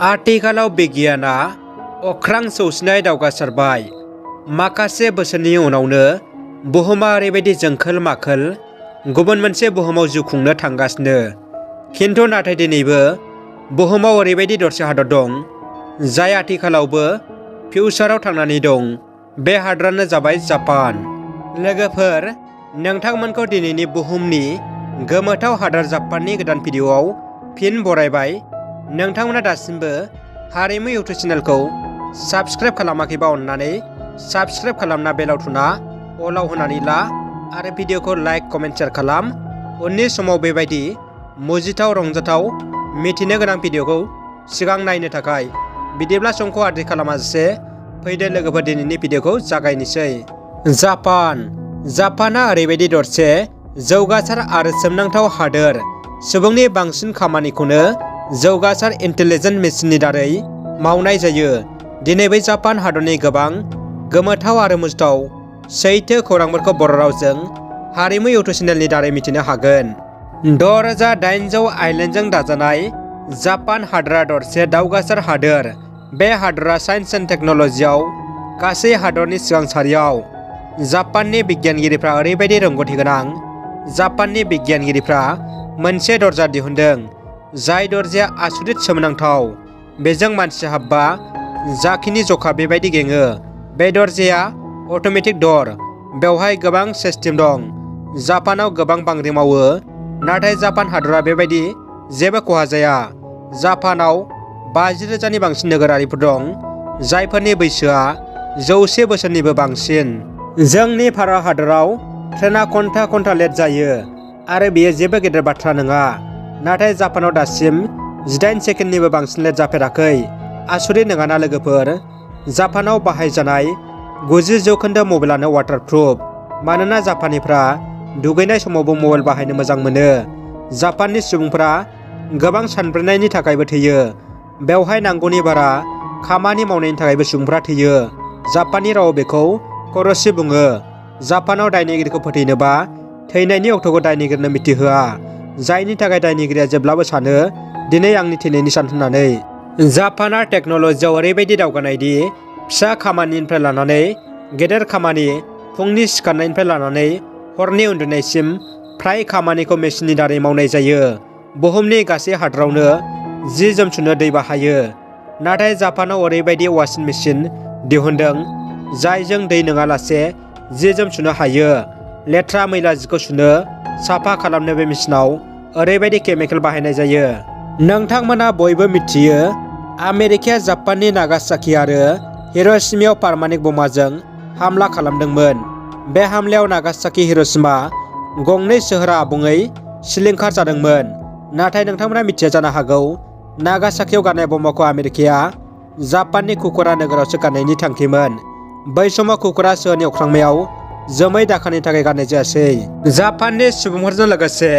आथिखालाव बिगियाना अख्रां सौसिनाय दावगासारबाय। माखासे बोसोरनि उनावनो बुहुमा ओरैबायदि जोंखोल माखोल गुबुन मोनसे बुहुमाव जिउ खुंनो थांगासिनो। खिन्थु नाथाय दिनैबो बुहुमाव ओरैबायदि दरसे हादर दं जाय आथिखालावबो फिउचाराव थांनानै दं। बे हादरानो जाबाय जापान। लोगोफोर, नोंथांमोनखौ दिनैनि बुहुमनि गोमोथाव हादर जापाननि गोदान भिडिअ'आव फिन बरायबाय। नोंथांमोना दासिमबो हारिमु इउटुब चेनेलखौ साबस्क्राइब खालामाखैबा अन्नानै साबस्क्राइब खालामना बेलाव थुना अलाव होनानै ला आरो भिडिअ'खौ लाइक कमेन्ट शेयार खालाम। उननि समाव बेबायदि मुजिथाव रंजाथाव मिथिनो गोनां भिडिअ'खौ सिगां नायनो थाखाय। बिदिब्ला समखौ आद्रि खालामाजासे फैदो लोगोफोर, दिनैनि भिडिअ'खौ जागायनोसै। जापाना ओरैबायदि दरसे जौगासार आरो सोमोनांथाव हादोर। सुबुंनि बांसिन खामानिखौनो जौगासार इन्टेलिजेन्ट मेसिननि दारै मावनाय जायो। दिनै बै जापान हादरनि गोबां गोमोथाव आरो मुजिथाव सैथो खौरांफोरखौ बर' रावजों हारिमु इउटुब चेनेलनि दारै मिथिनो हागोन। 6800 आइलेन्डजों दाजानाय जापान हादरा दरसे दावगासार हादोर। बे हादरा साइन्स एन्ड टेक्न'लजियाव गासै हादरनि सिगां सारियाव। जापाननि बिगियानगिरिफ्रा ओरैबायदि रोंगौथि गोनां। जापाननि बिगियानगिरिफ्रा मोनसे दरजा दिहुनदों जाय दरजाया आसुरित सोमोनांथाव। बेजों मानसि हाबबा जाखिनि जखा बेबायदि गेङो। बे दरजाया अट'मेटिक दर। बेवहाय गोबां सिस्टेम दं। जापानाव गोबां बांग्रि मावो, नाथाय जापान हादरा बेबायदि जेबो खहा जाया। जापानाव 50,000नि बांसिन नोगोरारिफोर दं जायफोरनि बैसोआ 100 बोसोरनिबो बांसिन। जोंनि भारत हादराव ट्रेना घन्टा लेट जायो आरो बेयो जेबो गेदेर बाथ्रा नङा। नाथाय जापानाव दासिम 18 सेकेन्डनिबो बांसिन लेट जाफेराखै। आसुरित नङाना लोगोफोर? जापानाव बाहायजानाय 90% मबाइलानो वाटारप्रुफ, मानोना जापानिफ्रा दुगैनाय समावबो मबाइल बाहायनो मोजां मोनो। जापाननि सुबुंफोरा गोबां सानब्रेनायनि थाखायबो थैयो। बेवहाय नांगौनि बारा खामानि मावनायनि थाखायबो सुबुंफोरा थैयो। जापाननि रावाव बेखौ खर'सि बुङो। जापानाव दायनिगिरिखौ फोथैनोबा थैनायनि अक्ट'खौ दायनिगिरिनो मिथिहोआ, जायनि थाखाय दायनिगिरिया जेब्लाबो सानो दिनै आंनि थैनायनि सान होननानै। जापाना टेक्न'लजियाव ओरैबायदि दावगानाय दि फिसा खामानिनिफ्राय लानानै गेदेर खामानि, फुंनि सिखारनायनिफ्राय लानानै हरनि उन्दुनायसिम फ्राय खामानिखौ मेसिननि दारै मावनाय जायो। बुहुमनि गासै हादरावनो जि जोम सुनो दै बाहायो, नाथाय जापानाव ओरैबायदि वाशिं मेसिन दिहुनदों जायजों दै नङालासे जि जोम सुनो हायो। लेथ्रा मैला जिखौ सुनो साफा खालामनो बे मेसिनाव ओरैबायदि केमिकेल बाहायनाय जायो। नोंथांमोना बयबो मिथियो आमेरिकाया जापाननि नागासाकी आरो हिर'शिमायाव पारमाणिक बमाजों हामला खालामदोंमोन। बे हामलायाव नागासाकी, हिर'शिमा गंनै सोहोरा आबुङै सिलिंखार जादोंमोन। नाथाय नोंथांमोना मिथिया जानो हागौ नागासाकीयाव गारनाय बमाखौ आमेरिकाया जापाननि कुकुरा नोगोरावसो गारनायनि थांखिमोन। बै समाव कुकुरा सोहोरनि अख्रांमायाव जोमै दाखानि थाखाय गारनाय जायासै। जापाननि सुबुंफोरजों लोगोसे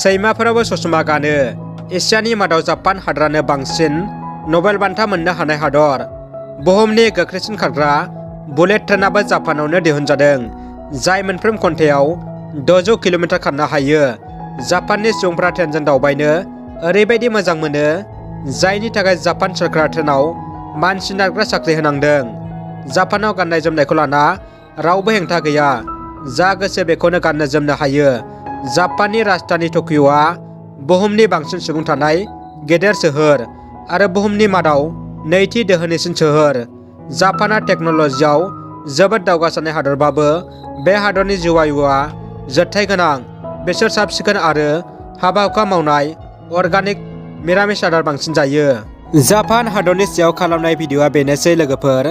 सैमाफोराबो ससमा गानो। एसियानि मादाव जापान हादरानो बांसिन नबेल बान्था मोननो हानाय हादर। बुहुमनि गोख्रैसिन खारग्रा बुलेट ट्रेनाबो जापानावनो दिहुनजादों, जाय मोनफ्रोम घन्टायाव 600 किल'मिटार खारनो हायो। जापाननि सुबुंफोरा ट्रेनजों दावबायनो ओरैबायदि मोजां मोनो, जायनि थाखाय जापान सोरखारा ट्रेनाव मानसि नारग्रा साख्रि होनांदों। जापानाव गाननाय जोमनायखौ लाना रावबो हेंथा गैया। जा गोसो बेखौनो गाननो जोमनो हायो। जापाननि राजधानि टकिय'आ बुहुमनि बांसिन सुबुं थानाय गेदेर सोहोर आरो बुहुमनि मादाव नैथि दोहोनिसिन सोहोर। जापाना टेक्न'लजियाव जोबोद दावगासारनाय हादरबाबो बे हादरनि जिउ आयुआ जोरथाय गोनां। बिसोर साब सिखोन आरो हाबा हुखा मावनाय अर्गानिक मिरामिस आदार बांसिन जायो। जापान हादरनि सायाव खालामनाय भिडिअ'आ बेनोसै लोगोफोर।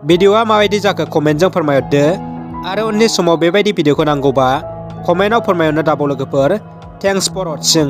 भिडिअ'आ माबायदि जाखो कमेन्टजों फोरमायहरदो आरो उननि समाव बेबायदि भिडिअ'खौ नांगौबा कमेन्टआव फोरमायहरनो दाबाव लोगोफोर। Thanks for वाचिं।